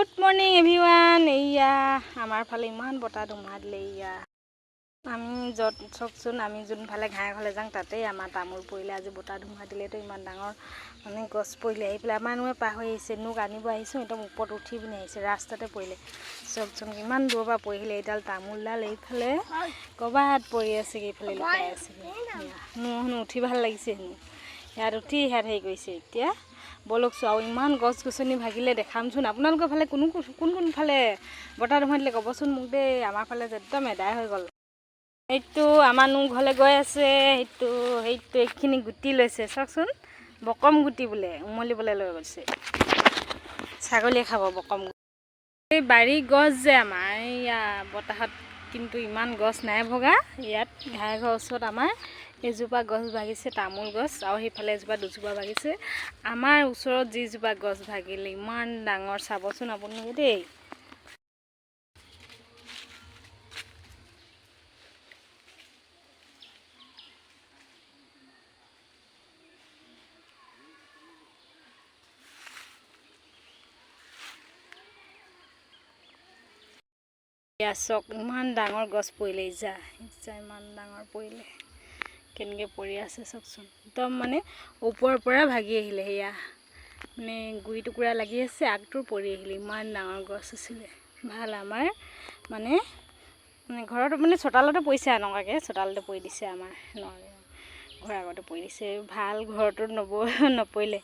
Good morning everyone. এইয়া আমাৰ ফালে ইমান বতাহ ধুমুহা দিলে। এইয়া আমি য'ত চাওকচোন, আমি যোনফালে ঘাঁহ ঘৰলৈ যাওঁ, তাতেই আমাৰ তামোল পৰিলে। আজি বতাহ ধুমুহা দিলেতো ইমান ডাঙৰ মানে গছ পৰিলে। আহি পেলাই মানুহে পাৰ হৈ আহিছে, নোক আনিব আহিছোঁ, একদম ওপৰত উঠি পিনি আহিছে, ৰাস্তাতে পৰিলে। চাওকচোন, কিমান দূৰৰ পৰা পৰিলে। এইডাল তামোলডাল এইফালে ক'ৰবাত পৰি আছেগৈ, এইফালে লুকাই আছেগৈ। হেনো উঠি ভাল লাগিছে হেনো, ইয়াত উঠি ইয়াত হেৰি কৰিছে। এতিয়া ব'লকচোন, আৰু ইমান গছ গছনি ভাগিলে দেখামচোন। আপোনালোকৰ ফালে কোনো কোন কোনফালে বতাহ ধুমুহা দিলে ক'বচোন মোক দেই। আমাৰ ফালে যে একদম এদাই হৈ গ'ল। এইটো আমাৰ নো ঘৰলৈ গৈ আছে। সেইটো সেইটো এইখিনি গুটি লৈছে, চাওকচোন, বকম গুটি বোলে, উমলিবলৈ লৈ গৈছে। ছাগলীয়ে খাব বকম। এই বাৰী গছ যে আমাৰ, এইয়া বতাহত কিন্তু ইমান গছ নাই ভগা। ইয়াত ঘাই ঘৰৰ ওচৰত আমাৰ এজোপা গছ ভাগিছে, তামোল গছ, আৰু সেইফালে এজোপা দুজোপা ভাগিছে। আমাৰ ওচৰত যিজোপা গছ ভাগিলে ইমান ডাঙৰ, চাবচোন আপোনালোকে দেই। এয়া চাওক, ইমান ডাঙৰ গছ পৰিলে। ইজা ইজা ইমান ডাঙৰ পৰিলে, কেনেকৈ পৰি আছে চাওকচোন। একদম মানে ওপৰৰ পৰা ভাগি আহিলে। সেয়া মানে গুৰি টুকুৰা লাগি আছে, আগটোৰ পৰি আহিলে। ইমান ডাঙৰ গছ আছিলে। ভাল আমাৰ মানে মানে ঘৰত মানে চোতালতে পৰিছে, এনেকুৱাকৈ চোতালতে পৰি দিছে। আমাৰ ঘৰৰ আগতে পৰি দিছে। ভাল ঘৰটোত নপৰিলে।